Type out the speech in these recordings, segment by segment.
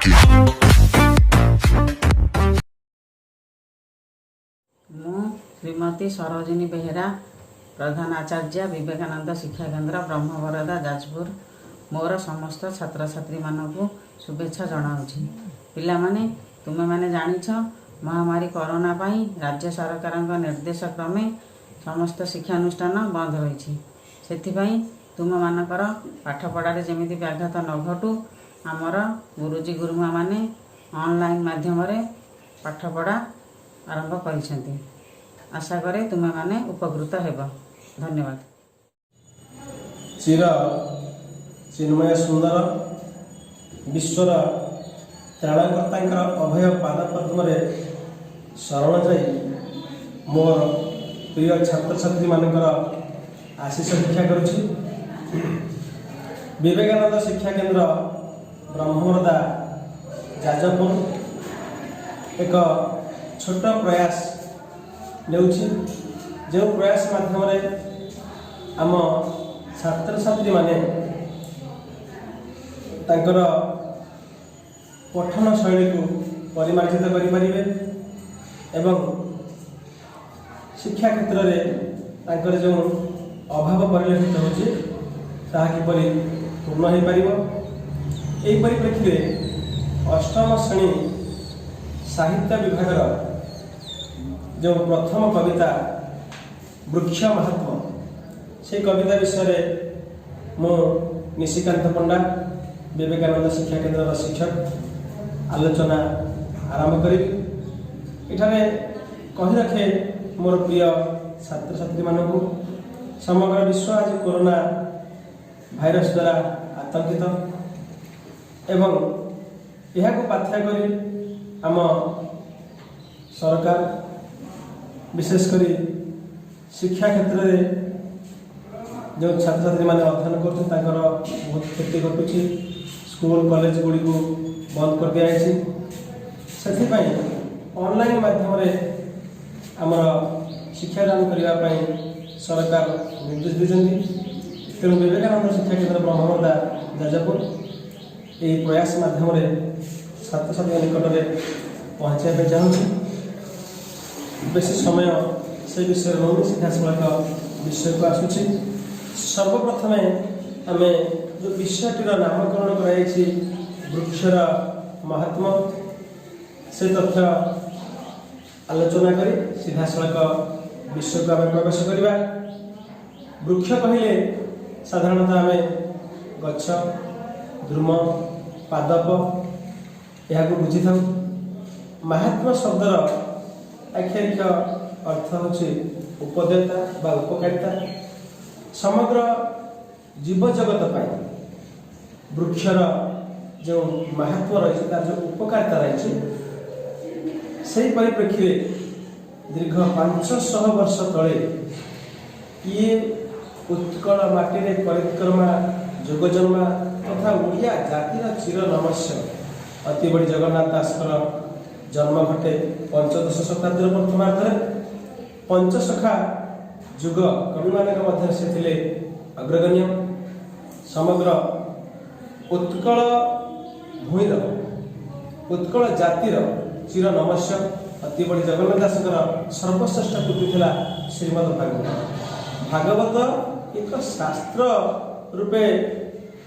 Anarchy. ମୁଁ ଶ୍ରୀମତୀ ସରୋଜିନୀ ବେହେରା, ପ୍ରଧାନ ଆଚାର୍ଯ୍ୟ, ବିବେକାନନ୍ଦ ଶିକ୍ଷା କେନ୍ଦ୍ର, ବ୍ରହ୍ମବରଦା, ଯାଜପୁର, ମୋର ସମସ୍ତ ଛାତ୍ରଛାତ୍ରୀମାନଙ୍କୁ ଶୁଭେଚ୍ଛା ଜଣାଉଛି। ପିଲାମାନେ, ତୁମେମାନେ ଜାଣିଛ, ମହାମାରୀ କରୋନା ପାଇଁ ରାଜ୍ୟ ସରକାରଙ୍କ ନିର୍ଦ୍ଦେଶ କ୍ରମେ ସମସ୍ତ ଶିକ୍ଷାନୁଷ୍ଠାନ ବନ୍ଦ ରହିଛି। ସେଥିପାଇଁ ତୁମମାନଙ୍କର ପାଠପଢ଼ାରେ ଯେମିତି ବ୍ୟାଘାତ ନ ଘଟୁ, ଆମର ଗୁରୁଜୀ ଗୁରୁମାମାନେ ଅନଲାଇନ୍ ମାଧ୍ୟମରେ ପାଠପଢ଼ା ଆରମ୍ଭ କରିଛନ୍ତି। ଆଶା କରେ ତୁମେମାନେ ଉପକୃତ ହେବ। ଧନ୍ୟବାଦ। ଚିର ଚିନ୍ମୟ ସୁନ୍ଦର ବିଶ୍ୱର ତ୍ରାଣକର୍ତ୍ତାଙ୍କର ଅଭୟ ପାଦ ପଦ୍ମରେ ଶରଣ ଯାଇ ମୋର ପ୍ରିୟ ଛାତ୍ରଛାତ୍ରୀମାନଙ୍କର ଆଶିଷ ଭିକ୍ଷା କରୁଛି। ବିବେକାନନ୍ଦ ଶିକ୍ଷା କେନ୍ଦ୍ର, ବ୍ରହ୍ମବରଦା, ଯାଜପୁର ଏକ ଛୋଟ ପ୍ରୟାସ ନେଉଛି, ଯେଉଁ ପ୍ରୟାସ ମାଧ୍ୟମରେ ଆମ ଛାତ୍ରଛାତ୍ରୀମାନେ ତାଙ୍କର ପଠନ ଶୈଳୀକୁ ପରିମାର୍ଜିତ କରିପାରିବେ ଏବଂ ଶିକ୍ଷା କ୍ଷେତ୍ରରେ ତାଙ୍କର ଯେଉଁ ଅଭାବ ପରିଲକ୍ଷିତ ହେଉଛି, ତାହା କିପରି ପୂର୍ଣ୍ଣ ହୋଇପାରିବ। ଏହି ପରିପ୍ରେକ୍ଷୀରେ ଅଷ୍ଟମ ଶ୍ରେଣୀ ସାହିତ୍ୟ ବିଭାଗର ଯେଉଁ ପ୍ରଥମ କବିତା ବୃକ୍ଷ ମହାତ୍ମ୍ୟ, ସେଇ କବିତା ବିଷୟରେ ମୁଁ ନିଶିକାନ୍ତ ପଣ୍ଡା, ବିବେକାନନ୍ଦ ଶିକ୍ଷା କେନ୍ଦ୍ରର ଶିକ୍ଷକ, ଆଲୋଚନା ଆରମ୍ଭ କରିବି। ଏଠାରେ କହି ରଖେ ମୋର ପ୍ରିୟ ଛାତ୍ରଛାତ୍ରୀମାନଙ୍କୁ, ସମଗ୍ର ବିଶ୍ୱ ଆଜି କରୋନା ଭାଇରସ ଦ୍ୱାରା ଆତଙ୍କିତ ଏବଂ ଏହାକୁ ପାଥେୟ କରି ଆମ ସରକାର ବିଶେଷ କରି ଶିକ୍ଷା କ୍ଷେତ୍ରରେ ଯେଉଁ ଛାତ୍ରଛାତ୍ରୀମାନେ ଅଧ୍ୟୟନ କରୁଛନ୍ତି, ତାଙ୍କର ବହୁତ କ୍ଷତି ଘଟୁଛି। ସ୍କୁଲ କଲେଜ ଗୁଡ଼ିକୁ ବନ୍ଦ କରିଦିଆଯାଇଛି। ସେଥିପାଇଁ ଅନଲାଇନ୍ ମାଧ୍ୟମରେ ଆମର ଶିକ୍ଷାଦାନ କରିବା ପାଇଁ ସରକାର ନିର୍ଦ୍ଦେଶ ଦେଇଛନ୍ତି। ତେଣୁ ବିବେକାନନ୍ଦ ଶିକ୍ଷା କେନ୍ଦ୍ର, ବ୍ରହ୍ମବରଦା, ଯାଜପୁର ଏହି ପ୍ରୟାସ ମାଧ୍ୟମରେ ଛାତ୍ରଛାତ୍ରୀଙ୍କ ନିକଟରେ ପହଞ୍ଚାଇବା ପାଇଁ ଚାହୁଁଛି। ବେଶୀ ସମୟ ସେ ବିଷୟରେ ରହୁନି, ସିଧାସଳଖ ବିଷୟକୁ ଆସୁଛି। ସର୍ବପ୍ରଥମେ ଆମେ ଯେଉଁ ବିଷୟଟିର ନାମକରଣ କରାଯାଇଛି ବୃକ୍ଷର ମହାତ୍ମ୍ୟ, ସେ ତଥ୍ୟ ଆଲୋଚନା କରି ସିଧାସଳଖ ବିଷୟକୁ ଆମେ ପ୍ରବେଶ କରିବା। ବୃକ୍ଷ କହିଲେ ସାଧାରଣତଃ ଆମେ ଗଛ, ଦ୍ରୁମ, ପାଦପ ଏହାକୁ ବୁଝିଥାଉ। ମହାତ୍ମ୍ୟ ଶବ୍ଦର ଆକ୍ଷରିକ ଅର୍ଥ ହେଉଛି ଉପଦେୟତା ବା ଉପକାରିତା। ସମଗ୍ର ଜୀବଜଗତ ପାଇଁ ବୃକ୍ଷର ଯେଉଁ ମହାତ୍ମ୍ୟ ରହିଛି, ତାର ଯେଉଁ ଉପକାରିତା ରହିଛି, ସେହି ପରିପ୍ରେକ୍ଷୀରେ ଦୀର୍ଘ 500 ବର୍ଷ ତଳେ ଇଏ ଉତ୍କଳ ମାଟିରେ ପରିକ୍ରମା ଯୋଗଜନ୍ମା ତଥା ଓଡ଼ିଆ ଜାତିର ଚିର ନମସ୍ୟ ଅତିବଡ଼ି ଜଗନ୍ନାଥ ଦାସଙ୍କର ଜନ୍ମ ଘଟେ ପଞ୍ଚଦଶ ଶତାବ୍ଦୀର ପ୍ରଥମାର୍ଦ୍ଧରେ। ପଞ୍ଚସଖା ଯୁଗ କବିମାନଙ୍କ ମଧ୍ୟରେ ସେ ଥିଲେ ଅଗ୍ରଗଣ୍ୟ। ସମଗ୍ର ଉତ୍କଳ ଭୂଇଁର, ଉତ୍କଳ ଜାତିର ଚିର ନମସ୍ୟ ଅତିବଡ଼ି ଜଗନ୍ନାଥ ଦାସଙ୍କର ସର୍ବଶ୍ରେଷ୍ଠ କୃତି ଥିଲା ଶ୍ରୀମଦ ଭାଗବତ। ଭାଗବତ ଏକ ଶାସ୍ତ୍ର ରୂପେ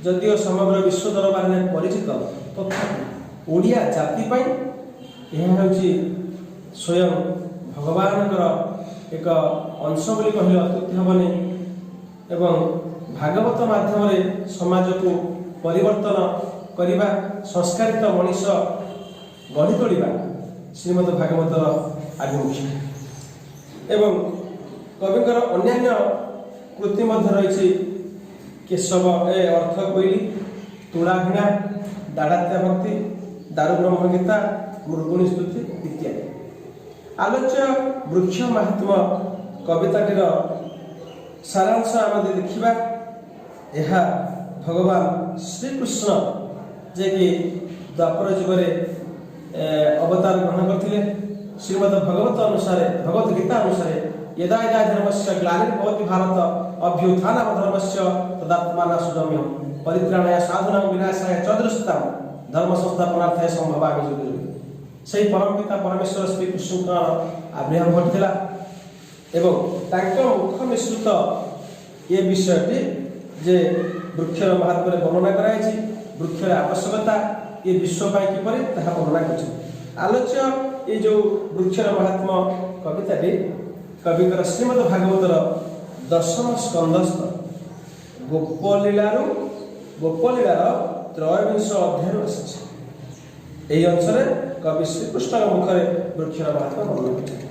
ଯଦିଓ ସମଗ୍ର ବିଶ୍ୱ ଦରବାରରେ ପରିଚିତ, ତଥାପି ଓଡ଼ିଆ ଜାତି ପାଇଁ ଏହା ହେଉଛି ସ୍ୱୟଂ ଭଗବାନଙ୍କର ଏକ ଅଂଶ ବୋଲି କହିଲେ ଅତ୍ୟୁକ୍ତି ହେବନି। ଏବଂ ଭାଗବତ ମାଧ୍ୟମରେ ସମାଜକୁ ପରିବର୍ତ୍ତନ କରିବା, ସଂସ୍କାରିତ ମଣିଷ ଗଢ଼ି ତୋଳିବା ଶ୍ରୀମଦ ଭାଗବତର ଆଭିମୁଖ୍ୟ। ଏବଂ କବିଙ୍କର ଅନ୍ୟାନ୍ୟ କୃତି ମଧ୍ୟ ରହିଛି, କେଶବ ଏ ଅର୍ଥ କୋଇଲି, ତୁଳାଭିଣା, ଦାଡ଼ାତ୍ୟା ଭକ୍ତି, ଦାରୁବ୍ରହ୍ମ ଗୀତା, ମୃଗୁଣୀ ସ୍ତୁତି ଇତ୍ୟାଦି। ଆଲୋଚ୍ୟ ବୃକ୍ଷ ମହାତ୍ମ୍ୟ କବିତାଟିର ସାରାଂଶ ଆମେ ଯଦି ଦେଖିବା, ଏହା ଭଗବାନ ଶ୍ରୀକୃଷ୍ଣ, ଯିଏକି ଦ୍ୱାପର ଯୁଗରେ ଅବତାର ଗ୍ରହଣ କରିଥିଲେ, ଶ୍ରୀମଦ ଭଗବତ ଅନୁସାରେ, ଭଗବତ ଗୀତା ଅନୁସାରେ, "यदा यदा धर्मस्य ग्लानिर्भवति भारत, अभ्युत्थानमधर्मस्य तदात्मानं सृजाम्यहम्, परित्राणाय साधूनां विनाशाय च दुष्कृताम् ଧର୍ମ ସଂସ୍ଥାପନାର୍ଥେ ସମ୍ଭବାମି ଯୁଗେ ଯୁଗେ। ସେହି ପରମପିତା ପରମେଶ୍ୱର ଶ୍ରୀକୃଷ୍ଣଙ୍କର ଆବିର୍ଭାବ ଘଟିଥିଲା ଏବଂ ତାଙ୍କ ମୁଖ ନିଃସୃତ ଏ ବିଷୟଟି ଯେ ବୃକ୍ଷର ମହାତ୍ମ୍ୟରେ ବର୍ଣ୍ଣନା କରାଯାଇଛି, ବୃକ୍ଷର ଆବଶ୍ୟକତା ଏ ବିଶ୍ୱ ପାଇଁ କିପରି ତାହା ବର୍ଣ୍ଣନା କରିଛନ୍ତି। ଆଲୋଚ୍ୟ ଏ ଯେଉଁ ବୃକ୍ଷର ମହାତ୍ମ୍ୟ କବିତାଟି କବିଙ୍କର ଶ୍ରୀମଦ ଭାଗବତର ଦଶମ ସ୍କନ୍ଧସ୍ଥ ଗୋପଲୀଳାରୁ, ଗୋପଲୀଳାର ତ୍ରୟୋବିଂଶ ଅଧ୍ୟାୟରୁ ଆସିଛି। ଏହି ଅଂଶରେ କବି ଶ୍ରୀକୃଷ୍ଣଙ୍କ ମୁଖରେ ବୃକ୍ଷର ମହାତ୍ମ୍ୟ ବର୍ଣ୍ଣନା କରିଛନ୍ତି।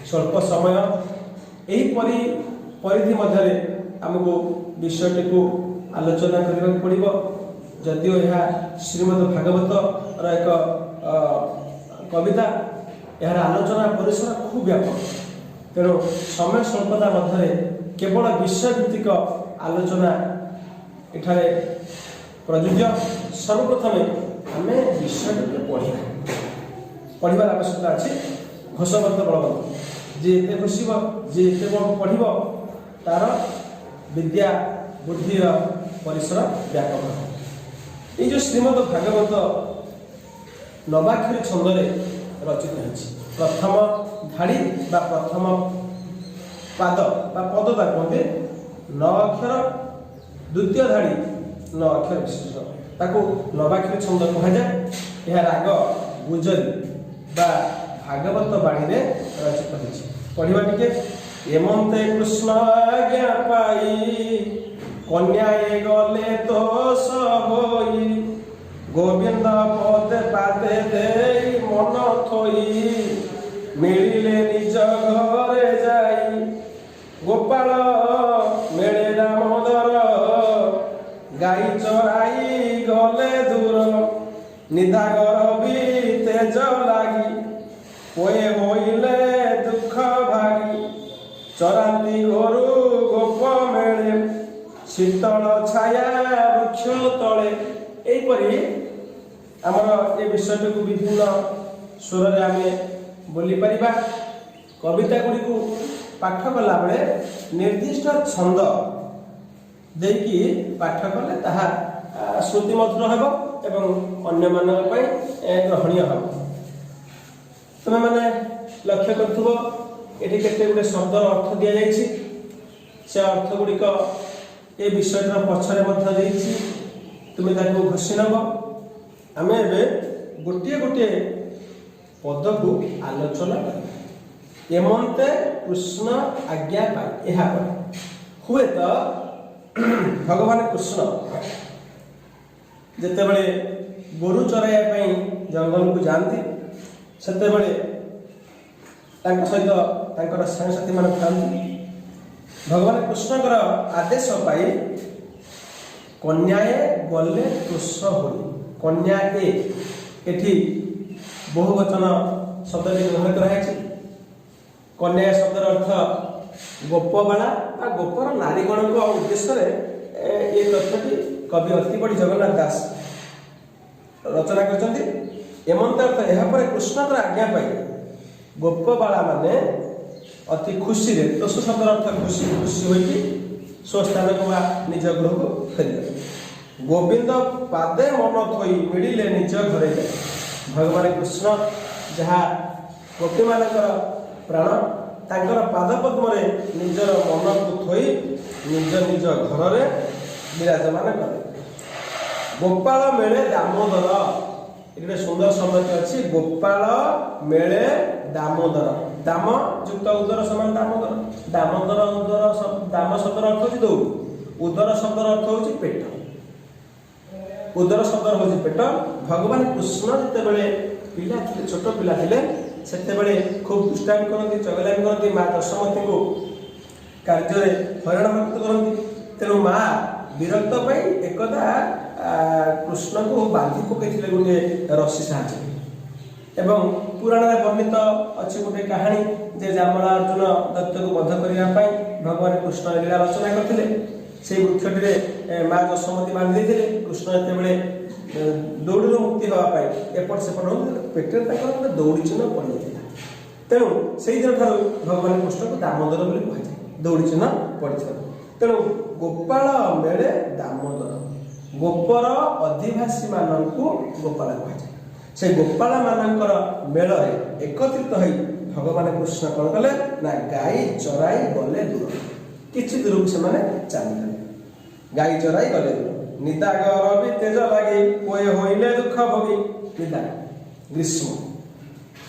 ସ୍ୱଳ୍ପ ସମୟ ଏହିପରି ପରିଧି ମଧ୍ୟରେ ଆମକୁ ବିଷୟଟିକୁ ଆଲୋଚନା କରିବାକୁ ପଡ଼ିବ। ଯଦିଓ ଏହା ଶ୍ରୀମଦ ଭାଗବତର ଏକ କବିତା, ଏହାର ଆଲୋଚନା ପରିସର ଖୁବ୍ ବ୍ୟାପକ। ତେଣୁ ସମୟ ସ୍ୱଳ୍ପତା ମଧ୍ୟରେ କେବଳ ବିଷୟଭିତ୍ତିକ ଆଲୋଚନା ଏଠାରେ ପ୍ରଯୁଜ୍ୟ। ସର୍ବପ୍ରଥମେ ଆମେ ବିଷୟଟିକୁ ପଢ଼ିବା, ପଢ଼ିବାର ଆବଶ୍ୟକତା ଅଛି। ଘୋଷବନ୍ତ ବଳବନ୍ତ, ଯିଏ ଏତେ ଘୋଷିବ, ଯିଏ ଏତେ ପଢ଼ିବ, ତାର ବିଦ୍ୟା ବୁଦ୍ଧିର ପରିସର ବ୍ୟାପକ ହେବ। ଏଇ ଯେଉଁ ଶ୍ରୀମଦ ଭାଗବତ ନବାକ୍ଷରୀ ଛନ୍ଦରେ ରଚିତ ହେଇଛି। ପ୍ରଥମ ଧାଡ଼ି ବା ପ୍ରଥମ ପାଦ ବା ପଦ ତା କୁହନ୍ତି ନଅ ଅକ୍ଷର, ଦ୍ୱିତୀୟ ଧାଡ଼ି ନଅ ଅକ୍ଷର ବିଶିଷ୍ଟ, ତାକୁ ନବାକ୍ଷରୀ ଛନ୍ଦ କୁହାଯାଏ। ଏହା ରାଗ ଗୁଜରୀ ବା ଭାଗବତ ବାଣୀରେ ରଚିତ ହେଇଛି। ପଢ଼ିବା ଟିକେ। ଏମନ୍ତେ କୃଷ୍ଣ ଆଜ୍ଞା ପାଇ କନ୍ୟାଏ ଗଲେ ତୋଷ ହୋଇ, ଗୋବିନ୍ଦ ପଦେ ପାଦେ ଦେଇ ମନ ଥୋଇ, ମିଳିଲେ ନିଜ ଘରେ ଯାଇ। ଗୋପାଳ ମେଳେ ଦାମୋଦର ଗାଈ ଚରାଇ ଗଲେ ଦୂର, ନିଧାଘର ବି ତେଜ ଲାଗି ପୋଏ ହୋଇଲେ ଦୁଃଖ ଭାଗି। ଚରାନ୍ତି ଗୋରୁ ଗୋପ ମେଳେ ଶୀତଳ ଛାୟା ବୃକ୍ଷ ତଳେ। ଏହିପରି ଆମର ଏ ବିଷୟଟିକୁ ବିଭିନ୍ନ ସ୍ୱରରେ ଆମେ ବୋଲିପାରିବା। କବିତା ଗୁଡ଼ିକୁ ପାଠ କଲାବେଳେ ନିର୍ଦ୍ଦିଷ୍ଟ ଛନ୍ଦ ଦେଇକି ପାଠ କଲେ ତାହା ଶ୍ରୁତିମଧୁର ହେବ ଏବଂ ଅନ୍ୟମାନଙ୍କ ପାଇଁ ଗ୍ରହଣୀୟ ହେବ। ତୁମେମାନେ ଲକ୍ଷ୍ୟ କରୁଥିବ, ଏଠି କେତେ ଗୁଡ଼ିଏ ଶବ୍ଦର ଅର୍ଥ ଦିଆଯାଇଛି। ସେ ଅର୍ଥ ଗୁଡ଼ିକ ଏ ବିଷୟଟିର ପଛରେ ମଧ୍ୟ ଦେଇଛି, ତୁମେ ତାକୁ ଘୋଷି ନେବ। ଆମେ ଏବେ ଗୋଟିଏ ଗୋଟିଏ ପଦକୁ ଆଲୋଚନା କରିବା। ଏମନ୍ତେ କୃଷ୍ଣ ଆଜ୍ଞା ପାଇ, ଏହାପରେ ହୁଏତ ଭଗବାନ କୃଷ୍ଣ ଯେତେବେଳେ ଗୋରୁ ଚରାଇବା ପାଇଁ ଜଙ୍ଗଲକୁ ଯାଆନ୍ତି, ସେତେବେଳେ ତାଙ୍କ ସହିତ ତାଙ୍କର ସାଙ୍ଗସାଥିମାନେ ଥାଆନ୍ତି। ଭଗବାନ କୃଷ୍ଣଙ୍କର ଆଦେଶ ପାଇ କନ୍ୟାଏ ଗଲେ ତୋଷ ହୋଇ। କନ୍ୟା ଏ, ଏଠି ବହୁ ବଚନ ଶବ୍ଦଟି ବ୍ୟବହାର କରାଯାଇଛି। କନ୍ୟା ଶବ୍ଦର ଅର୍ଥ ଗୋପବାଳା ବା ଗୋପର ନାରୀଗଣଙ୍କ ଉଦ୍ଦେଶ୍ୟରେ ଏ ତଥ୍ୟଟି କବି ଅତିବଡ଼ି ଜଗନ୍ନାଥ ଦାସ ରଚନା କରିଛନ୍ତି। ଏମନ୍ତ ଅର୍ଥ ଏହାପରେ କୃଷ୍ଣଙ୍କର ଆଜ୍ଞା ପାଇ ଗୋପବାଳା ମାନେ ଅତି ଖୁସିରେ, ତୋଷ ଶବ୍ଦର ଅର୍ଥ ଖୁସି, ଖୁସି ହୋଇକି ସ୍ୱସ୍ଥାନକୁ ବା ନିଜ ଗୃହକୁ ଫେରିଗଲେ। ଗୋବିନ୍ଦ ପାଦେ ମନ ଥୋଇ ମିଳିଲେ ନିଜ ଘରେ ଯାଇ। ଭଗବାନ କୃଷ୍ଣ ଯାହା ଗୋପୀମାନଙ୍କର ପ୍ରାଣ, ତାଙ୍କର ପାଦ ପଦ୍ମରେ ନିଜର ମନକୁ ଥୋଇ ନିଜ ନିଜ ଘରରେ ବିରାଜମାନ କଲେ। ଗୋପାଳ ମେଳେ ଦାମୋଦର, ଏଠି ଗୋଟେ ସୁନ୍ଦର ଶବ୍ଦଟି ଅଛି, ଗୋପାଳ ମେଳେ ଦାମୋଦର। ଦାମ ଯୁକ୍ତ ଉଦର ସମାନ ଦାମୋଦର। ଦାମୋଦର ଉଦର, ଦାମ ଶବ୍ଦର ଅର୍ଥ ହଉଛି ଦଉଡ଼ି, ଉଦର ଶବ୍ଦର ଅର୍ଥ ହଉଛି ପେଟ। ଉଦର ଶବ୍ଦର ହଉଛି ପେଟ। ଭଗବାନ କୃଷ୍ଣ ଯେତେବେଳେ ପିଲା ଥିଲେ, ଛୋଟ ପିଲା ଥିଲେ, ସେତେବେଳେ ଖୁବ୍ ଦୁଷ୍ଟାମି କରନ୍ତି, ଚଗଲାମି କରନ୍ତି, ମା ଯଶୋମତୀଙ୍କୁ କାର୍ଯ୍ୟରେ ହଇରାଣ ହରକତ କରନ୍ତି। ତେଣୁ ମା ବିରକ୍ତ ପାଇଁ ଏକଦା କୃଷ୍ଣଙ୍କୁ ବାନ୍ଧି ପକାଇଥିଲେ ଗୋଟିଏ ରସି ସାହାଯ୍ୟରେ। ଏବଂ ପୁରାଣରେ ବର୍ଣ୍ଣିତ ଅଛି ଗୋଟେ କାହାଣୀ ଯେ ଜାମଳା ଅର୍ଜୁନ ଦୈତ୍ୟକୁ ବଧ କରିବା ପାଇଁ ଭଗବାନ କୃଷ୍ଣ ଲୀଳା ରଚନା କରିଥିଲେ। ସେଇ ବୃକ୍ଷଟିରେ ମା ଯଶୋମତୀ ବାନ୍ଧି ଦେଇଥିଲେ। କୃଷ୍ଣ ଯେତେବେଳେ ଦଉଡ଼ିରୁ ମୁକ୍ତି ହେବା ପାଇଁ ଏପଟ ସେପଟ ହେଉଥିଲେ, ପେଟରେ ତାଙ୍କର ଗୋଟେ ଦଉଡ଼ି ଚିହ୍ନ ପଡ଼ିଯାଇଥିଲା। ତେଣୁ ସେଇ ଦିନଠାରୁ ଭଗବାନ କୃଷ୍ଣଙ୍କୁ ଦାମୋଦର ବୋଲି କୁହାଯାଏ, ଦଉଡ଼ି ଚିହ୍ନ ପଡ଼ିଥିବାରୁ। ତେଣୁ ଗୋପାଳ ମେଳେ ଦାମୋଦର। ଗୋପର ଅଧିବାସୀ ମାନଙ୍କୁ ଗୋପାଳ କୁହାଯାଏ। ସେ ଗୋପାଳ ମାନଙ୍କର ମେଳରେ ଏକତ୍ରିତ ହୋଇ ଭଗବାନ କୃଷ୍ଣ କଣ କଲେ ନା ଗାଈ ଚରାଇ ଗଲେ ଦୂର, କିଛି ଦୂରକୁ ସେମାନେ ଚାଲିଗଲେ। ଗାଈ ଚରାଇ ଗଲେ ଦୂର। ନିଦାଗ ରବି ତେଜ ଲାଗି କୋଏ ହୋଇଲେ ଦୁଃଖ ଭୋଗି। ନିଦାଗ ଗ୍ରୀଷ୍ମ।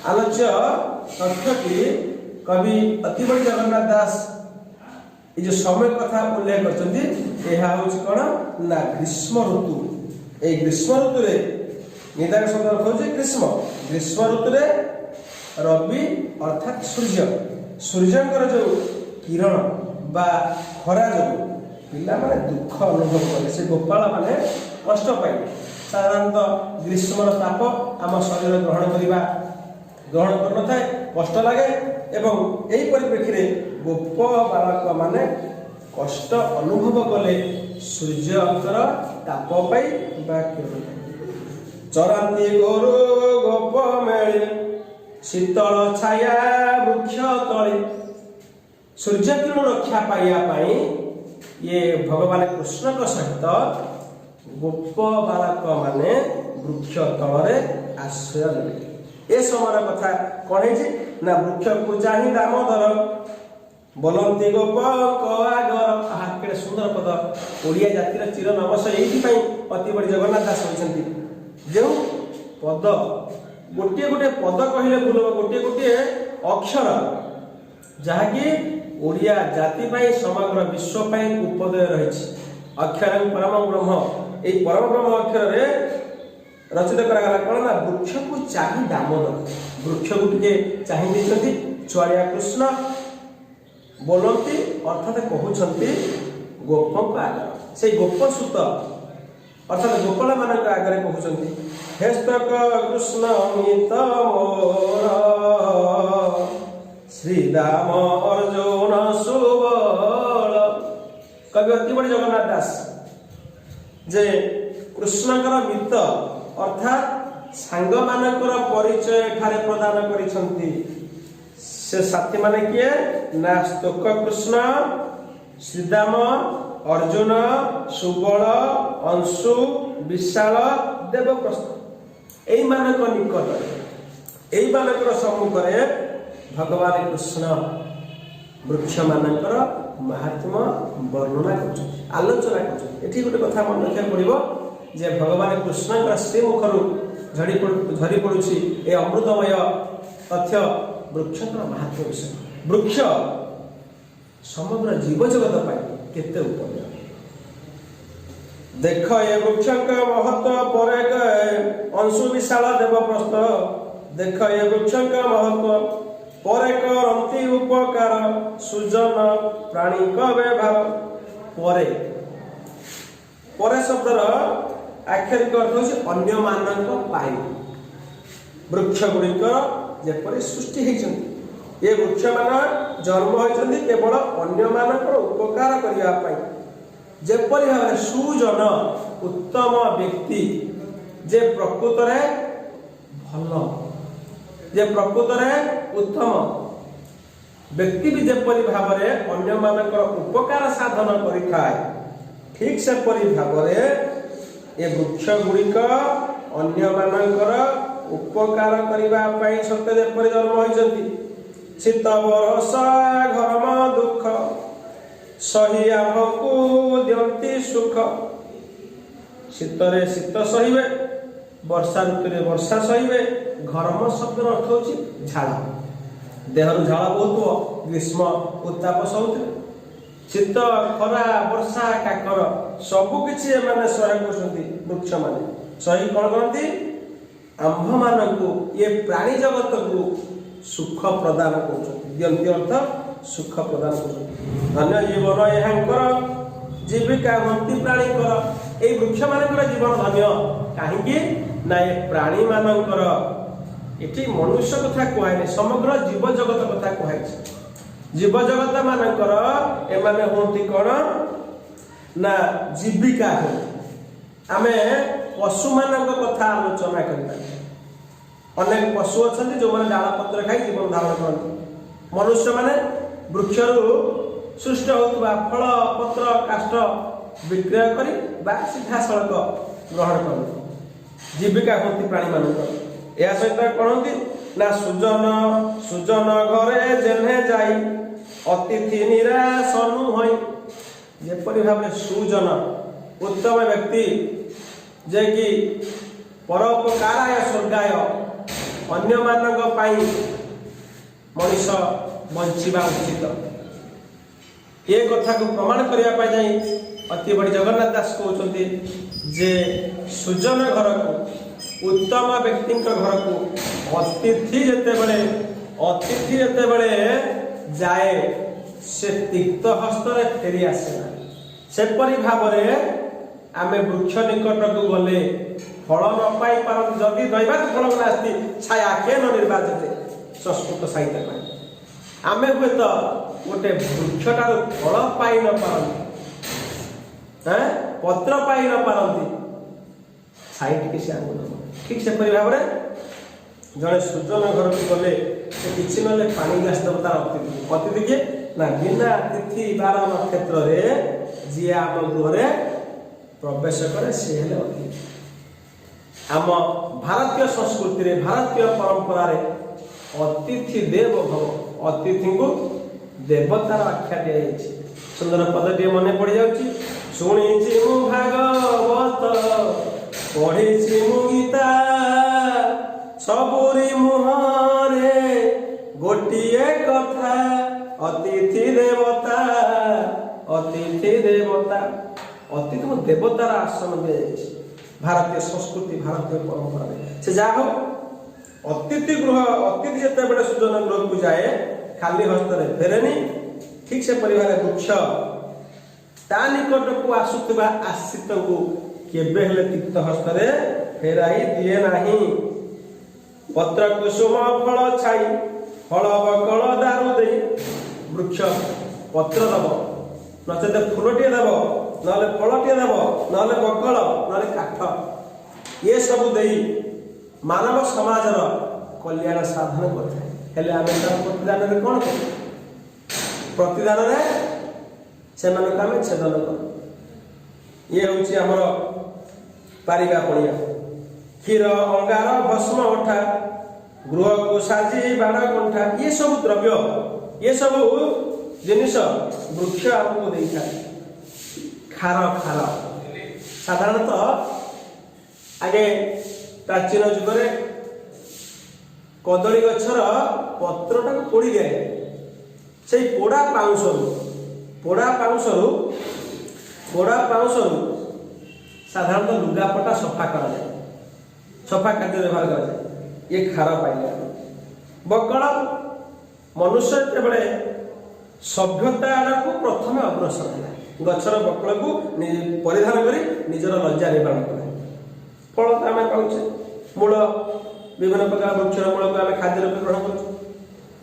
ଆଲୋଚ୍ୟ ତଥ୍ୟଟି କବି ଅତିବଡ଼ି ଜଗନ୍ନାଥ ଦାସ ଏ ଯୋଉ ସମୟ କଥା ଉଲ୍ଲେଖ କରିଛନ୍ତି, ଏହା ହଉଛି କଣ ନା ଗ୍ରୀଷ୍ମ ଋତୁ। ଏଇ ଗ୍ରୀଷ୍ମ ଋତୁରେ, ନିଦାଗ ଶବ୍ଦ ଅର୍ଥ ହଉଛି ଗ୍ରୀଷ୍ମ, ଗ୍ରୀଷ୍ମ ଋତୁରେ ରବି ଅର୍ଥାତ୍ ସୂର୍ଯ୍ୟ, ସୂର୍ଯ୍ୟଙ୍କର ଯୋଉ କିରଣ ବା ଖରା ଯୋଗୁଁ ପିଲାମାନେ ଦୁଃଖ ଅନୁଭବ କଲେ। ସେ ଗୋପାଳ ମାନେ କଷ୍ଟ ପାଇଲେ। ସାଧାରଣତଃ ଗ୍ରୀଷ୍ମର ତାପ ଆମ ଶରୀର ଗ୍ରହଣ କରିନଥାଏ, କଷ୍ଟ ଲାଗେ ଏବଂ ଏହି ପରିପ୍ରେକ୍ଷୀରେ ଗୋପ ବାଳକ ମାନେ କଷ୍ଟ ଅନୁଭବ କଲେ ସୂର୍ଯ୍ୟଙ୍କର ତାପ ପାଇ ବା କିରଣ ପାଇ। ଚରାନ୍ତି ଗୋରୁ ଗୋପ ମେଳି ଶୀତଳ ଛାୟା ବୃକ୍ଷ ତଳେ। ସୂର୍ଯ୍ୟ କିରଣ ରକ୍ଷା ପାଇବା ପାଇଁ ଇଏ ଭଗବାନ କୃଷ୍ଣଙ୍କ ସହିତ ଗୋପ ବାଳକ ମାନେ ବୃକ୍ଷ ତଳରେ ଆଶ୍ରୟ ନେଲେ। ଏ ସମୟର କଥା କଣ ହେଇଛି ନା ବୃକ୍ଷକୁ ଚାହିଁ ଦାମୋଦର ବୋଲନ୍ତି ଗୋପଙ୍କ ଆଗର। ଆହା, କେଡ଼େ ସୁନ୍ଦର ପଦ! ଓଡ଼ିଆ ଜାତିର ଚିର ନମସ୍ୟ ଏଇଥିପାଇଁ ଅତିବଡ଼ି ଜଗନ୍ନାଥ ଦାସ ହୋଇଛନ୍ତି। ଯେଉଁ ପଦ, ଗୋଟିଏ ଗୋଟିଏ ପଦ କହିଲେ ଭୁଲ ହବ, ଗୋଟିଏ ଗୋଟିଏ ଅକ୍ଷର ଯାହାକି ଓଡ଼ିଆ ଜାତି ପାଇଁ, ସମଗ୍ର ବିଶ୍ୱ ପାଇଁ ଉପଦେୟ ରହିଛି। ଅକ୍ଷର ପରମ ବ୍ରହ୍ମ। ଏଇ ପରମ ବ୍ରହ୍ମ ଅକ୍ଷରରେ ରଚିତ କରାଗଲା କଣ ନା ବୃକ୍ଷକୁ ଚାହିଁ ଦାମୋଦର, ବୃକ୍ଷକୁ ଟିକେ ଚାହିଁ ଦେଇଛନ୍ତି ଛୁଆଳିଆ କୃଷ୍ଣ। ବୋଲନ୍ତି ଅର୍ଥାତ କହୁଛନ୍ତି, ଗୋପଙ୍କ ଆଗର, ସେଇ ଗୋପସୁତ ଅର୍ଥାତ ଗୋପାଳ ମାନଙ୍କ ଆଗରେ କହୁଛନ୍ତି, ହେ ସ୍ତୋକ କୃଷ୍ଣ ମିତ ମୋର ଶ୍ରୀଦାମ ଅର୍ଜୁନ ସୁବଳ। କବି ଅତିବଡ଼ି ଜଗନ୍ନାଥ ଦାସ ଯେ କୃଷ୍ଣଙ୍କର ମିତ ଅର୍ଥାତ୍ ସାଙ୍ଗମାନଙ୍କର ପରିଚୟ ଏଠାରେ ପ୍ରଦାନ କରିଛନ୍ତି। ସେ ସାଥୀମାନେ କିଏ ନା ସ୍ତୋକ କୃଷ୍ଣ, ଶ୍ରୀଦାମ, ଅର୍ଜୁନ, ସୁବଳ, ଅଂଶୁ, ବିଶାଳ, ଦେବପ୍ରସ୍ଥ। ଏଇମାନଙ୍କ ନିକଟରେ, ଏଇମାନଙ୍କର ସମ୍ମୁଖରେ ଭଗବାନ କୃଷ୍ଣ ବୃକ୍ଷମାନଙ୍କର ମାହାତ୍ମ୍ୟ ବର୍ଣ୍ଣନା କରୁଛନ୍ତି, ଆଲୋଚନା କରୁଛନ୍ତି। ଏଠି ଗୋଟେ କଥା ମନେ ରଖିବାକୁ ପଡ଼ିବ ଯେ ଭଗବାନ କୃଷ୍ଣଙ୍କର ଶ୍ରୀମୁଖରୁ ଝରି ପଡୁଛି ଏ ଅମୃତମୟ ତଥ୍ୟ ବୃକ୍ଷଙ୍କର ମାହାତ୍ମ୍ୟ ବିଷୟ। ବୃକ୍ଷ ସମଗ୍ର ଜୀବଜଗତ ପାଇଁ କେତେ ଉପଦେୟ। ଦେଖ ଏ ବୃକ୍ଷଙ୍କ ମହତ୍ଵ ପରେ ଅଂଶୁ ବିଶାଳ ଦେବପ୍ରସ୍ଥ। ଦେଖ ଏ ବୃକ୍ଷଙ୍କ ମହତ୍ଵ ପରେ କରନ୍ତି ଉପକାର ସୁଜନ ପ୍ରାଣୀଙ୍କ ବ୍ୟବହାର। ପରେ, ପରେ ଶବ୍ଦର ଆକ୍ଷରିକ ଅର୍ଥ ହେଉଛି ଅନ୍ୟମାନଙ୍କ ପାଇଁ। ବୃକ୍ଷ ଗୁଡ଼ିକର ଯେପରି ସୃଷ୍ଟି ହେଇଛନ୍ତି, ଏ ବୃକ୍ଷମାନ ଜନ୍ମ ହୋଇଛନ୍ତି କେବଳ ଅନ୍ୟମାନଙ୍କର ଉପକାର କରିବା ପାଇଁ। ଯେପରି ଭାବରେ ସୁଜନ, ଉତ୍ତମ ବ୍ୟକ୍ତି, ଯେ ପ୍ରକୃତରେ ଭଲ, ଯେ ପ୍ରକୃତରେ ଉତ୍ତମ ବ୍ୟକ୍ତି ବି ଯେପରି ଭାବରେ ଅନ୍ୟମାନଙ୍କର ଉପକାର ସାଧନ କରିଥାଏ, ଠିକ ସେପରି ଭାବରେ ଏ ବୃକ୍ଷ ଗୁଡ଼ିକ ଅନ୍ୟମାନଙ୍କର ଉପକାର କରିବା ପାଇଁ ସତେ ଯେପରି ଜନ୍ମ ହୋଇଛନ୍ତି। ଶୀତ ବରଷା ଘର୍ମ ଦୁଃଖ ସହି ଆମ୍ଭକୁ ଦିଅନ୍ତି ସୁଖ। ଶୀତରେ ଶୀତ ସହିବେ, ବର୍ଷା ଋତୁରେ ବର୍ଷା ସହିବେ। ଘର୍ମ ଶବ୍ଦର ଅର୍ଥ ହଉଛି ଝାଳ। ଦେହରୁ ଝାଳ ବହୁଥିବ, ଗ୍ରୀଷ୍ମ ଉତ୍ତାପ ସହୁଥିବେ। ଶୀତ, ଖରା, ବର୍ଷା, କାକର ସବୁ କିଛି ଏମାନେ ସହ୍ୟ କରୁଛନ୍ତି। ବୃକ୍ଷମାନେ ସହି କଣ କରନ୍ତି? ଆମ୍ଭମାନଙ୍କୁ, ଇଏ ପ୍ରାଣୀ ଜଗତକୁ ସୁଖ ପ୍ରଦାନ କରୁଛନ୍ତି। ଦିଅନ୍ତି ଅର୍ଥ ସୁଖ ପ୍ରଦାନ କରୁଛନ୍ତି। ଧନ୍ୟ ଜୀବନ ଏହାଙ୍କର, ଜୀବିକା ହୁଅନ୍ତି ପ୍ରାଣୀଙ୍କର। ଏଇ ବୃକ୍ଷମାନଙ୍କର ଜୀବନ ଧନ୍ୟ। କାହିଁକି ନା ଏ ପ୍ରାଣୀମାନଙ୍କର, ଏଠି ମନୁଷ୍ୟ କଥା କୁହାହେଇନି, ସମଗ୍ର ଜୀବ ଜଗତ କଥା କୁହାଯାଇଛି। ଜୀବ ଜଗତ ମାନଙ୍କର ଏମାନେ ହୁଅନ୍ତି କଣ ନା ଜୀବିକା ହୁଅନ୍ତି। ଆମେ ପଶୁମାନଙ୍କ କଥା ଆଲୋଚନା କରିବା। ଅନେକ ପଶୁ ଅଛନ୍ତି ଯୋଉମାନେ ଡାଳ ପତ୍ର ଖାଇ ଜୀବନ ଧାରଣ କରନ୍ତି। ମନୁଷ୍ୟମାନେ ବୃକ୍ଷରୁ ସୃଷ୍ଟ ହେଉଥିବା ଫଳ, ପତ୍ର, କାଷ୍ଠ ବିକ୍ରୟ କରି ବା ସିଧାସଳଖ ଗ୍ରହଣ କରନ୍ତି, ଜୀବିକା ହୁଅନ୍ତି ପ୍ରାଣୀମାନଙ୍କର। ଏହା ସହିତ କଣନ୍ତି ନା, ସୁଜନ ସୁଜନ ଘରେ ଯେହ୍ନେ ଯାଇ ଅତିଥି ନିରାଶ ନୁହଇଁ। ଯେପରି ଭାବରେ ସୁଜନ, ଉତ୍ତମ ବ୍ୟକ୍ତି, ଯେ କି ପରୋପକାରାୟ ସ୍ୱର୍ଗାୟ, ଅନ୍ୟମାନଙ୍କ ପାଇଁ ମଣିଷ ବଞ୍ଚିବା ଉଚିତ, ଏ କଥାକୁ ପ୍ରମାଣ କରିବା ପାଇଁ ଯାଇ ଅତି ବଡ଼ି ଜଗନ୍ନାଥ ଦାସ କହୁଛନ୍ତି ଯେ ସୁଜନ ଘରକୁ, ଉତ୍ତମ ବ୍ୟକ୍ତିଙ୍କ ଘରକୁ ଅତିଥି ଯେତେବେଳେ ଯାଏ, ସେ ତିକ୍ତ ହସ୍ତରେ ଫେରି ଆସେ ନା। ସେପରି ଭାବରେ ଆମେ ବୃକ୍ଷ ନିକଟକୁ ଗଲେ ଫଳ ନ ପାଇପାରନ୍ତି, ଯଦି ଦୈବାତ ଫଳ ନାସ୍ତି ଛାୟା କେନ ନିର୍ବାଚତେ, ସଂସ୍କୃତ ସାହିତ୍ୟ ପାଇଁ ଆମେ ହୁଏତ ଗୋଟେ ବୃକ୍ଷଟାରୁ ଫଳ ପାଇ ନ ପାରନ୍ତି, ପତ୍ର ପାଇ ନ ପାରନ୍ତି, ଛାଇ ଟିକେ ସେ ଆମକୁ ଦେବ। ଠିକ ସେପରି ଭାବରେ ଜଣେ ସୁଜନ ଘରକୁ ଗଲେ ସେ କିଛି ନହେଲେ ପାଣି ଗ୍ଲାସ ଦେବ ତାର ଅତିଥି। ଅତିଥି କିଏ ନା, ବିନା ତିଥି ବାର ନକ୍ଷତ୍ରରେ ଯିଏ ଆମ ଗୃହରେ ପ୍ରବେଶ କରେ, ସେ ହେଲେ ଅତିଥି। ଆମ ଭାରତୀୟ ସଂସ୍କୃତିରେ, ଭାରତୀୟ ପରମ୍ପରାରେ ଅତିଥି ଦେବ ଭବ, ଅତିଥିଙ୍କୁ ଦେବତାର ଆଖ୍ୟା ଦିଆଯାଇଛି। ସୁନ୍ଦର ପଦଟିଏ ମନେ ପଡ଼ିଯାଉଛି। ଶୁଣିଛି ମୁଁ ଭାଗବତ, ପଢିଛି ମୁଁ ଗୀତା, ସବୁରି ମୁହଁରେ ଗୋଟିଏ କଥା, ଅତିଥି ଦେବତା, ଅତିଥି ଦେବତା। ଅତିଥିଙ୍କୁ ଦେବତାର ଆସନ ଦିଆଯାଇଛି ଭାରତୀୟ ସଂସ୍କୃତି, ଭାରତୀୟ ପରମ୍ପରାରେ। ସେ ଯାହା ହଉ, ଅତିଥି ଗୃହ, ଅତିଥି ଯେତେବେଳେ ସୁଜନ ଗୃହକୁ ଯାଏ, ଖାଲି ହସ୍ତରେ ଫେରେନି। ଠିକ ସେପରି ଭାବରେ ବୃକ୍ଷ ତା ନିକଟକୁ ଆସୁଥିବା ଆଶ୍ରିତଙ୍କୁ କେବେ ହେଲେ ତିକ୍ତ ହସ୍ତରେ ଫେରାଇ ଦିଏ ନାହିଁ। ପତ୍ର କୁସୁମ ଫଳ ଛାଇ, ଫଳ ବକଳ ଦାରୁ ଦେଇ। ବୃକ୍ଷ ପତ୍ର ଦବ, ନଚେତ ଫୁଲଟିଏ ଦବ, ନହେଲେ ଫଳଟିଏ ଦବ, ନହେଲେ ବକଳ, ନହେଲେ କାଠ, ଏସବୁ ଦେଇ ମାନବ ସମାଜର କଲ୍ୟାଣ ସାଧନ କରିଥାଏ। ହେଲେ ଆମେ ତାର ପ୍ରତିଦାନରେ କ'ଣ କରୁ? ପ୍ରତିଦାନରେ ସେମାନଙ୍କୁ ଆମେ ଛେଦନ କରୁ। ଇଏ ହେଉଛି ଆମର ପାରିବା ପଣିଆ। କ୍ଷୀର ଅଙ୍ଗାର ଭସ୍ମ ଅଠା, ଗୃହକୁ ସାଜି ବାଡ଼ କଣ୍ଠା। ଇଏ ସବୁ ଦ୍ରବ୍ୟ, ଇଏ ସବୁ ଜିନିଷ ବୃକ୍ଷ ଆମକୁ ଦେଇଥାଏ। ଖାର, ଖାର ସାଧାରଣତଃ ଆଗେ ପ୍ରାଚୀନ ଯୁଗରେ କଦଳୀ ଗଛର ପତ୍ରଟାକୁ ପୋଡ଼ି ଦିଆଯାଏ। ସେଇ ପୋଡ଼ା ପାଉଁଶରୁ ସାଧାରଣତଃ ଲୁଗାପଟା ସଫା କରାଯାଏ, ସଫା କାର୍ଯ୍ୟ ବ୍ୟବହାର କରାଯାଏ। ଇଏ ଖାର ପାଇଲେ। ବକଳ, ମନୁଷ୍ୟ ଯେତେବେଳେ ସଭ୍ୟତା ଆଡ଼କୁ ପ୍ରଥମେ ଅଗ୍ରସର ହେଲା, ଗଛର ବକଳକୁ ପରିଧାନ କରି ନିଜର ଲଜ୍ଜା ନିବାରଣ କଲା। ଫଳ ତ ଆମେ ପାଉଛେ, ମୂଳ, ବିଭିନ୍ନ ପ୍ରକାର ବୃକ୍ଷର ମୂଳକୁ ଆମେ ଖାଦ୍ୟ ରୂପେ ଗ୍ରହଣ କରୁଛୁ।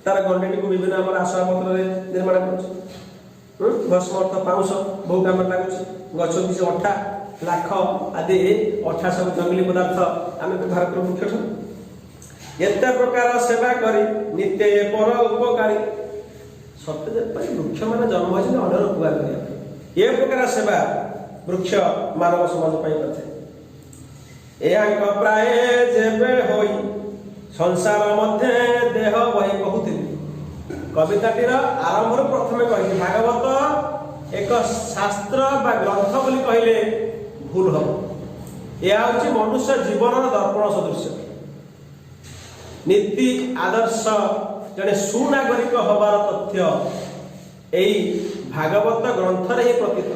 ତାର ଗଣ୍ଡିଟିକୁ ବିଭିନ୍ନ ଆମର ଆସବାବପତ୍ରରେ ନିର୍ମାଣ କରୁଛୁ। ଭସ୍ମ ଅର୍ଥ ପାଉଁଶ, ବହୁ କାମରେ ଲାଗୁଛି। ଗଛ କିଛି ଅଠା, ଲାଖ ଆଦି ଅଠା ସବୁ ଜଙ୍ଗଲୀ ପଦାର୍ଥ ଆମେ ବ୍ୟବହାର କରୁ ବୃକ୍ଷଠୁ। ଏତେ ପ୍ରକାର ସେବା କରି ନିତ୍ୟ ଏ ପର ଉପକାରୀ। ସତେ ଯେପରି ବୃକ୍ଷମାନେ ଜନ୍ମ ହୋଇଛନ୍ତି ଅନ୍ୟର ଉପକାର କରିବା ପାଇଁ। ଏ ପ୍ରକାର ସେବା ବୃକ୍ଷ ମାନବ ସମାଜ ପାଇଁ କରିଥାଏ। ଏହାଙ୍କ ପ୍ରାୟ ଯେବେ ହୋଇ ସଂସାର ମଧ୍ୟେ ଦେହ ବହି। କହୁଥିଲି, କବିତାଟିର ଆରମ୍ଭରୁ ପ୍ରଥମେ କହିଛି, ଭାଗବତ ଏକ ଶାସ୍ତ୍ର ବା ଗ୍ରନ୍ଥ ବୋଲି କହିଲେ ଭୁଲ ହବ। ଏହା ହେଉଛି ମନୁଷ୍ୟ ଜୀବନର ଦର୍ପଣ ସଦୃଶ୍ୟ। ନୀତି ଆଦର୍ଶ, ଜଣେ ସୁନାଗରିକ ହବାର ତଥ୍ୟ ଏଇ ଭାଗବତ ଗ୍ରନ୍ଥରେ ହିଁ ପ୍ରତୀତ।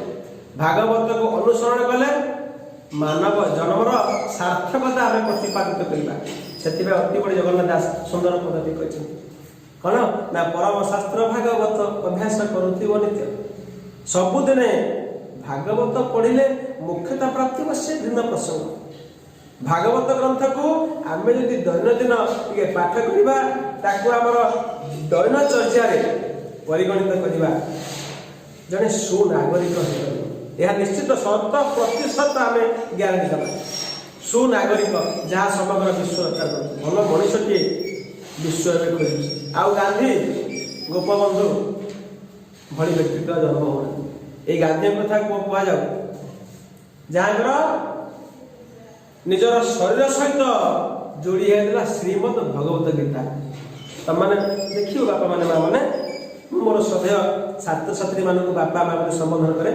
ଭାଗବତକୁ ଅନୁସରଣ କଲେ ମାନବ ଜନ୍ମର ସାର୍ଥକତା ଆମେ ପ୍ରତିପାଦିତ କରିବା। ସେଥିପାଇଁ ଅତି ବଡ଼ି ଜଗନ୍ନାଥ ଦାସ ସୁନ୍ଦର ପଦଟି କହିଛନ୍ତି କଣ ନା, ପରମ ଶାସ୍ତ୍ର ଭାଗବତ ଅଭ୍ୟାସ କରୁଥିବ ନିତ୍ୟ। ସବୁଦିନେ ଭାଗବତ ପଢିଲେ ମୁଖ୍ୟତା ପ୍ରାପ୍ତି ହେବ, ସେ ଭିନ୍ନ ପ୍ରସଙ୍ଗ। ଭାଗବତ ଗ୍ରନ୍ଥକୁ ଆମେ ଯଦି ଦୈନନ୍ଦିନ ଟିକେ ପାଠ କରିବା, ତାକୁ ଆମର ଦୈନଚର୍ଯ୍ୟାରେ ପରିଗଣିତ କରିବା, ଜଣେ ସୁନାଗରିକ ହେଇପାରିବ। ଏହା ନିଶ୍ଚିତ, 100% ଆମେ ଗ୍ୟାରେଣ୍ଟି ଦେବା। ସୁନାଗରିକ ଯାହା ସମଗ୍ର ବିଶ୍ୱ ରକ୍ଷା କରୁଛି। ଭଲ ମଣିଷଟିଏ ବିଶ୍ୱ ଏବେ ଖୋଜୁଛି। ଆଉ ଗାନ୍ଧୀ, ଗୋପବନ୍ଧୁ ଭଳି ବ୍ୟକ୍ତିତ୍ୱ ଜନ୍ମ ହେଉନାହାନ୍ତି। ଏଇ ଗାନ୍ଧୀଙ୍କ କଥା କୁହାଯାଉ। ଯାହାଙ୍କର ନିଜର ଶରୀର ସହିତ ଯୋଡ଼ି ହେଇଥିଲା ଶ୍ରୀମଦ ଭଗବତ ଗୀତା। ତମମାନେ ଦେଖିବ, ବାପା ମାନେ, ମା ମାନେ, ମୁଁ ମୋର ଶ୍ରଦ୍ଧେୟ ଛାତ୍ରଛାତ୍ରୀ ମାନଙ୍କୁ ବାପା ମା ବୋଲି ସମ୍ବୋଧନ କରେ।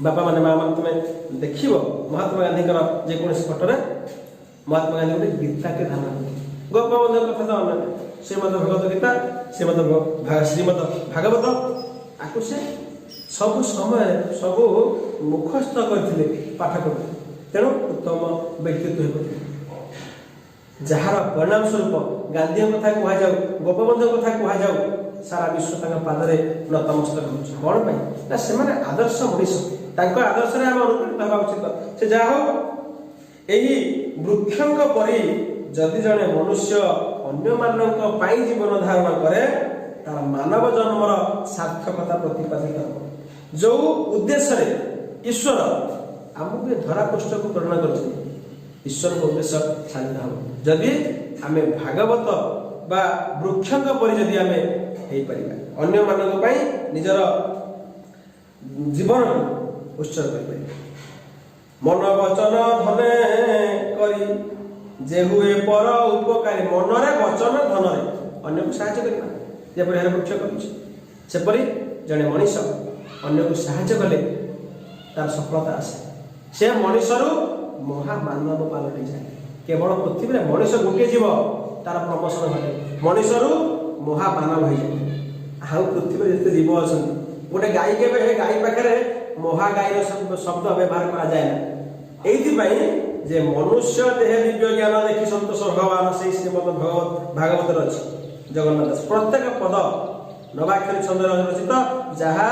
ବାପା ମାନେ, ମା ମାନେ, ତୁମେ ଦେଖିବ ମହାତ୍ମା ଗାନ୍ଧୀଙ୍କର ଯେକୌଣସି ଫଟୋରେ ମହାତ୍ମା ଗାନ୍ଧୀ ଗୋଟେ ଗୀତାକେ ଧାରଣ କରିଥିଲେ। ଗୋପବନ୍ଧୁଙ୍କ କଥା ତ ଅନ୍ୟ। ଶ୍ରୀମଦ ଭଗବତ ଗୀତା, ଶ୍ରୀମଦ ଭାଗବତ, ଆକୁ ସେ ସବୁ ସମୟରେ ସବୁ ମୁଖସ୍ଥ କରିଥିଲେ, ପାଠ କରୁଥିଲେ। ତେଣୁ ଉତ୍ତମ ବ୍ୟକ୍ତିତ୍ୱ ହୋଇପାରିଥିଲେ, ଯାହାର ପରିଣାମ ସ୍ୱରୂପ ଗାନ୍ଧୀଙ୍କ କଥା କୁହାଯାଉ, ଗୋପବନ୍ଧୁଙ୍କ କଥା କୁହାଯାଉ, ସାରା ବିଶ୍ୱ ତାଙ୍କ ପାଦରେ ନତମସ୍ତକ ହେଉଛି। କ'ଣ ପାଇଁ ନା ସେମାନେ ଆଦର୍ଶ ମଣିଷ। ତାଙ୍କ ଆଦର୍ଶରେ ଆମେ ଅନୁପ୍ରାଣିତ ହେବା ଉଚିତ। ସେ ଯାହା ହଉ, ଏହି ବୃକ୍ଷଙ୍କ ପରି ଯଦି ଜଣେ ମନୁଷ୍ୟ ଅନ୍ୟମାନଙ୍କ ପାଇଁ ଜୀବନ ଧାରଣ କରେ, ତାର ମାନବ ଜନ୍ମର ସାର୍ଥକତା ପ୍ରତିପାଦିତ ହେବ। ଯୋଉ ଉଦ୍ଦେଶ୍ୟରେ ଈଶ୍ୱର ଆମକୁ ଏ ଧରା ପୃଷ୍ଠକୁ ପ୍ରେରଣା କରିଛନ୍ତି, ଈଶ୍ୱରଙ୍କ ଉଦ୍ଦେଶ୍ୟ ସାଧିତ ହେବ, ଯଦି ଆମେ ଭାଗବତ ବା ବୃକ୍ଷଙ୍କ ପରି ଯଦି ଆମେ ହେଇପାରିବା, ଅନ୍ୟମାନଙ୍କ ପାଇଁ ନିଜର ଜୀବନକୁ ଉତ୍ସର୍ଗ କରିପାରିବା। ମନ ବଚନ ଧନେ କରି ଯେ ହୁଏ ପର ଉପକାରୀ। ମନରେ, ବଚନ, ଧନରେ ଅନ୍ୟକୁ ସାହାଯ୍ୟ କରିବା, ଯେପରି ଭାବରେ ବୃକ୍ଷ କରୁଛି, ସେପରି ଜଣେ ମଣିଷ ଅନ୍ୟକୁ ସାହାଯ୍ୟ କଲେ ତାର ସଫଳତା ଆସେ। ସେ ମଣିଷରୁ ମହାମାନବ ପାଲଟି ଯାଏ। କେବଳ ପୃଥିବୀରେ ମଣିଷ ଗୋଟିଏ ଜୀବ, ତାର ପ୍ରମୋସନ ଘଟେ, ମଣିଷରୁ ମହାମାନବ ହେଇଯାଏ। ଆଉ ପୃଥିବୀରେ ଯେତେ ଜୀବ ଅଛନ୍ତି, ଗୋଟେ ଗାଈ କେବେ ଗାଈ ପାଖରେ ମହାଗାଈର ଶବ୍ଦ ବ୍ୟବହାର କରାଯାଏ ନା। ଏଇଥିପାଇଁ ଯେ ମନୁଷ୍ୟ ଦେହ ଦିବ୍ୟ ଜ୍ଞାନ ଦେଖି ସନ୍ତୋଷ ଭଗବାନ, ସେଇ ଶ୍ରୀମଦ ଭଗବତ ଭାଗବତରେ ଅଛି। ଜଗନ୍ନାଥ ଦାସ ପ୍ରତ୍ୟେକ ପଦ ନବାକ୍ଷରୀ ଛନ୍ଦରେ ରଚିତ, ଯାହା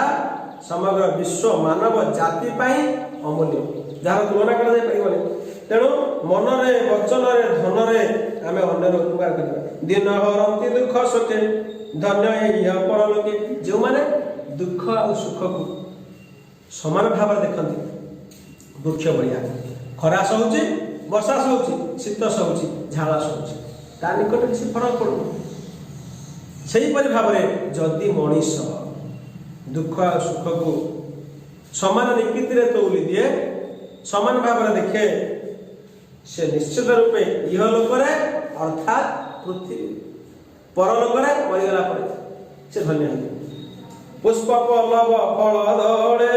ସମଗ୍ର ବିଶ୍ୱ ମାନବ ଜାତି ପାଇଁ ଅମୂଲ୍ୟ, ଯାହାର ତୁଳନା କରାଯାଇ ପାରିବନି। ତେଣୁ ମନରେ, ବଚନରେ, ଧନରେ ଆମେ ଅନ୍ୟର ଉପକାର କରିବା। ଦୀନ ହରନ୍ତି ଦୁଃଖ ଶୋକେ, ଧନ୍ୟ ଇହ ପରଲୋକେ। ଯେଉଁମାନେ ଦୁଃଖ ଆଉ ସୁଖକୁ ସମାନ ଭାବରେ ଦେଖନ୍ତି, ବୃକ୍ଷ ଭଳିଆ ଖରା ସହୁଛି, ବର୍ଷା ସହୁଛି, ଶୀତ ସହୁଛି, ଝାଳ ସହୁଛି, ତା ନିକଟରେ କିଛି ଫରକ ପଡୁନି। ସେହିପରି ଭାବରେ ଯଦି ମଣିଷ ଦୁଃଖ ଆଉ ସୁଖକୁ ସମାନ ନିକିତିରେ ତଉଲି ଦିଏ, ସମାନ ଭାବରେ ଦେଖେ, ସେ ନିଶ୍ଚିତ ରୂପେ ଇହ ଲୋକରେ, ଅର୍ଥାତ୍ ପୃଥିବୀ, ପରଲୋକରେ ମରିଗଲା ପରେ ସେ ଧନ୍ୟ ହେଇଯିବ। ପୁଷ୍ପ ପଲ୍ଲବ ଫଳ ଧଳେ,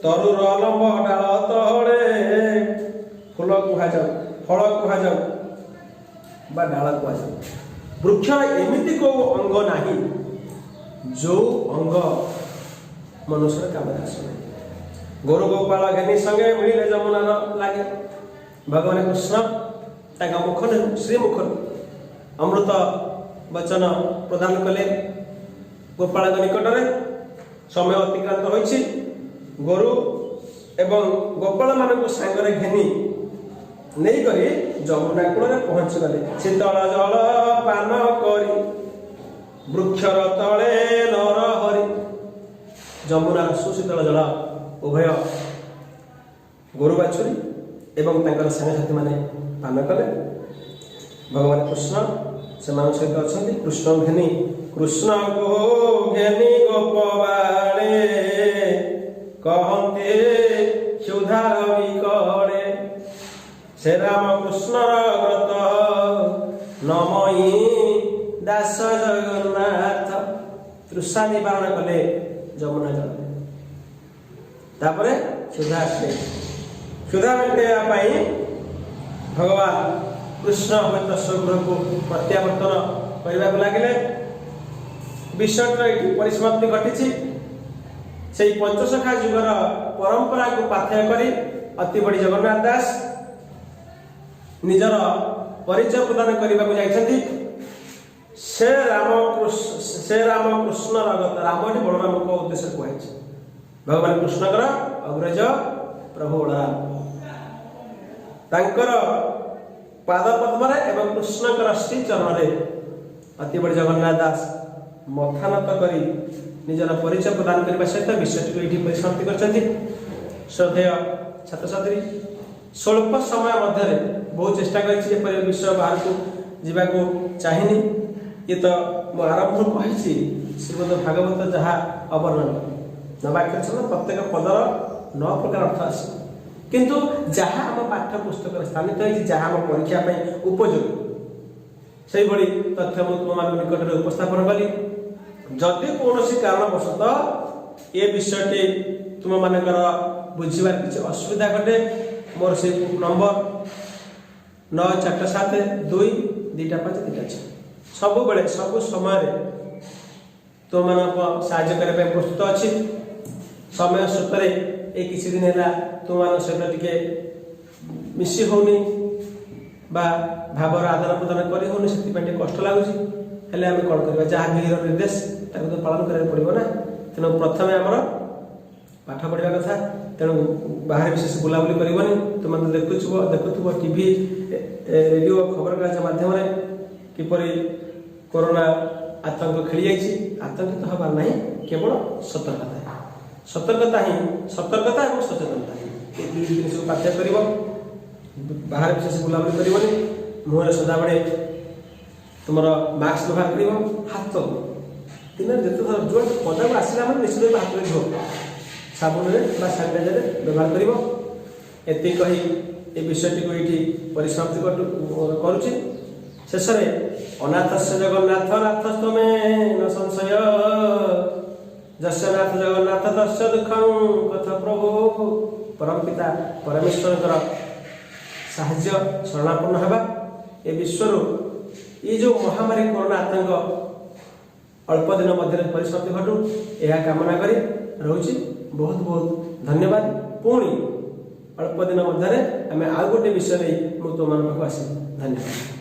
ତରୁର ଲମ୍ବ ଡାଳ ତଳେ। ଫୁଲ କୁହାଯାଉ, ଫଳ କୁହାଯାଉ ବା ଡାଳ କୁହାଯାଉ, ବୃକ୍ଷର ଏମିତି କୋଉ ଅଙ୍ଗ ନାହିଁ ଯୋଉ ଅଙ୍ଗ ମନୁଷ୍ୟର କାମରେ ଆସୁନାହିଁ। ଗୋରୁ ଗୋପାଳ ଘେନି ସଙ୍ଗେ ମିଳିଲେ ଯମୁନାର ଲାଗେ। ଭଗବାନ କୃଷ୍ଣ ତାଙ୍କ ମୁଖରୁ, ଶ୍ରୀମୁଖରୁ ଅମୃତ ବଚନ ପ୍ରଦାନ କଲେ ଗୋପାଳଙ୍କ ନିକଟରେ। ସମୟ ଅତିକ୍ରାନ୍ତ ହୋଇଛି। ଗୋରୁ ଏବଂ ଗୋପାଳମାନଙ୍କୁ ସାଙ୍ଗରେ ଘେନି ନେଇକରି ଯମୁନା କୂଳରେ ପହଞ୍ଚିଗଲେ। ଶୀତଳ ଜଳ ପାନ କରି ବୃକ୍ଷର ତଳେ ନରହରି। ଯମୁନାର ସୁଶୀତଳ ଜଳ ଉଭୟ ଗୋରୁ ବାଛୁରୀ ଏବଂ ତାଙ୍କର ସାଙ୍ଗସାଥୀମାନେ ପାନ କଲେ। ଭଗବାନ କୃଷ୍ଣ ସେମାନଙ୍କ ସହିତ ଅଛନ୍ତି। କୃଷ୍ଣ ଘେନି, କୃଷ୍ଣଙ୍କୁ ଘେନି ଗୋପବାଳେ କହନ୍ତି କ୍ଷୁଧାର ବିକଳେ। ସେ ରାମ କୃଷ୍ଣର ବ୍ରତ ନମଇ ଦାସ ଜଗନ୍ନାଥ। ତୃଷା ନିବାରଣ କଲେ ଯମୁନା ଜଳ। ତାପରେ କ୍ଷୁଧା ଆସିଲେ। କ୍ଷୁଧା ମେଣ୍ଟାଇବା ପାଇଁ ଭଗବାନ କୃଷ୍ଣ ହୁଏତ ସ୍ୱଗୃହକୁ ପ୍ରତ୍ୟାବର୍ତ୍ତନ କରିବାକୁ ଲାଗିଲେ। ବିଷୟଟିର ଏଇଠି ପରିସମାପ୍ତି ଘଟିଛି। ସେଇ ପଞ୍ଚସଖା ଯୁଗର ପରମ୍ପରାକୁ ପାଥେୟ କରି ଅତିବଡ଼ି ଜଗନ୍ନାଥ ଦାସ ନିଜର ପରିଚୟ ପ୍ରଦାନ କରିବାକୁ ଯାଇଛନ୍ତି। ସେ ରାମ ସେ ରାମ କୃଷ୍ଣର ଅଗତ। ରାମ ଏଠି ବଳରାମଙ୍କ ଉଦ୍ଦେଶ୍ୟରେ କୁହାଯାଇଛି। ଭଗବାନ କୃଷ୍ଣଙ୍କର ଅଗ୍ରଜ ପ୍ରଭୁ ବଳରାମ, ତାଙ୍କର ପାଦ ପଦ୍ମରେ ଏବଂ କୃଷ୍ଣଙ୍କର ଶ୍ରୀ ଚରଣରେ ଅତିବଡ଼ି ଜଗନ୍ନାଥ ଦାସ ମଥାନତ କରି ନିଜର ପରିଚୟ ପ୍ରଦାନ କରିବା ସହିତ ବିଷୟଟିକୁ ଏଇଠି ପରିସମାପ୍ତି କରିଛନ୍ତି। ଶ୍ରଦ୍ଧେୟ ଛାତ୍ରଛାତ୍ରୀ, ସ୍ୱଳ୍ପ ସମୟ ମଧ୍ୟରେ ବହୁତ ଚେଷ୍ଟା କରିଛି, ଯେପରି ବିଷୟ ବାହାରକୁ ଯିବାକୁ ଚାହିଁନି। ଇଏ ତ ମୁଁ ଆରମ୍ଭରୁ କହିଛି, ଶ୍ରୀମଦ ଭାଗବତ ଯାହା ଅବର୍ଣ୍ଣନ, ନବାକ୍ଷର ଛନ୍ଦ, ପ୍ରତ୍ୟେକ ପଦର ନଅ ପ୍ରକାର ଅର୍ଥ ଆସିବ। କିନ୍ତୁ ଯାହା ଆମ ପାଠ୍ୟ ପୁସ୍ତକରେ ସ୍ଥାନିତ ହେଇଛି, ଯାହା ଆମ ପରୀକ୍ଷା ପାଇଁ ଉପଯୋଗୀ, ସେଇଭଳି ତଥ୍ୟ ମୁଁ ତୁମମାନଙ୍କ ନିକଟରେ ଉପସ୍ଥାପନ କଲି। ଯଦି କୌଣସି କାରଣବଶତଃ ଏ ବିଷୟଟି ତୁମମାନଙ୍କର ବୁଝିବାର କିଛି ଅସୁବିଧା ଘଟେ, ମୋର ସେଇ ନମ୍ବର 9472 55 26 ସବୁବେଳେ ସବୁ ସମୟରେ ତୁମମାନଙ୍କ ସାହାଯ୍ୟ କରିବା ପାଇଁ ପ୍ରସ୍ତୁତ ଅଛି। ସମୟ ସ୍ରୋତରେ ଏଇ କିଛି ଦିନ ହେଲା ତୁମମାନଙ୍କ ସହିତ ଟିକେ ମିଶି ହେଉନି ବା ଭାବର ଆଦାନ ପ୍ରଦାନ କରି ହେଉନି, ସେଥିପାଇଁ ଟିକେ କଷ୍ଟ ଲାଗୁଛି। ହେଲେ ଆମେ କ'ଣ କରିବା? ଯାହା ବିଧିର ନିର୍ଦ୍ଦେଶ, ତାକୁ ତ ପାଳନ କରିବାକୁ ପଡ଼ିବ ନା। ତେଣୁ ପ୍ରଥମେ ଆମର ପାଠ ପଢ଼ିବା କଥା। ତେଣୁ ବାହାରେ ବିଶେଷ ବୁଲାବୁଲି କରିବନି। ତୁମେ ତ ଦେଖୁଥିବ ଟିଭି, ରେଡ଼ିଓ, ଖବରକାଗଜ ମାଧ୍ୟମରେ କିପରି କରୋନା ଆତଙ୍କ ଖେଳିଯାଇଛି। ଆତଙ୍କିତ ହେବାର ନାହିଁ, କେବଳ ସତର୍କତା, ସତର୍କତା ହିଁ, ସତର୍କତା ଏବଂ ସଚେତନତା ହିଁ, ଏ ଦୁଇ ଜିନିଷକୁ ପାଥେୟ କରିବ। ବାହାରେ ବିଶେଷ ବୁଲାବୁଲି କରିବନି। ମୁହଁରେ ସଦାବେଳେ ତୁମର ମାସ୍କ ବ୍ୟବହାର କରିବ। ହାତ ଦିନରେ ଯେତେ ଥର ଯୁଆଡ଼େ ପଦାକୁ ଆସିଲା ମାନେ ନିଶ୍ଚିତ ରୂପେ ହାତରେ ଧୋ, ସାବୁନରେ ବା ସାନିଟାଇଜରରେ ବ୍ୟବହାର କରିବ। ଏତିକି କହି ଏ ବିଷୟଟିକୁ ଏଇଠି ପରିସମାପ୍ତି କରୁଛି। ଶେଷରେ ଅନାଥସ୍ୟ ଜଗନ୍ନାଥ ନାଥସ୍ତ୍ୱମେବ ନ ସଂଶୟ, ଯସ୍ୟ ନାଥ ଜଗନ୍ନାଥ ତସ୍ୟ ଦୁଃଖଂ କଥଂ ପ୍ରଭୋ। ପରମ ପିତା ପରମେଶ୍ୱରଙ୍କର ସାହାଯ୍ୟ ଶରଣାପନ୍ନ ହେବା। ଏ ବିଶ୍ୱରୁ ଏଇ ଯେଉଁ ମହାମାରୀ କରୋନା ଆତଙ୍କ ଅଳ୍ପ ଦିନ ମଧ୍ୟରେ ପରିସମାପ୍ତି ଘଟୁ, ଏହା କାମନା କରି ରହୁଛି। ବହୁତ ବହୁତ ଧନ୍ୟବାଦ। ପୁଣି ଅଳ୍ପ ଦିନ ମଧ୍ୟରେ ଆମେ ଆଉ ଗୋଟେ ବିଷୟ ନେଇ ମୁଁ ତୁମମାନଙ୍କ ପାଖକୁ ଆସିବି। ଧନ୍ୟବାଦ।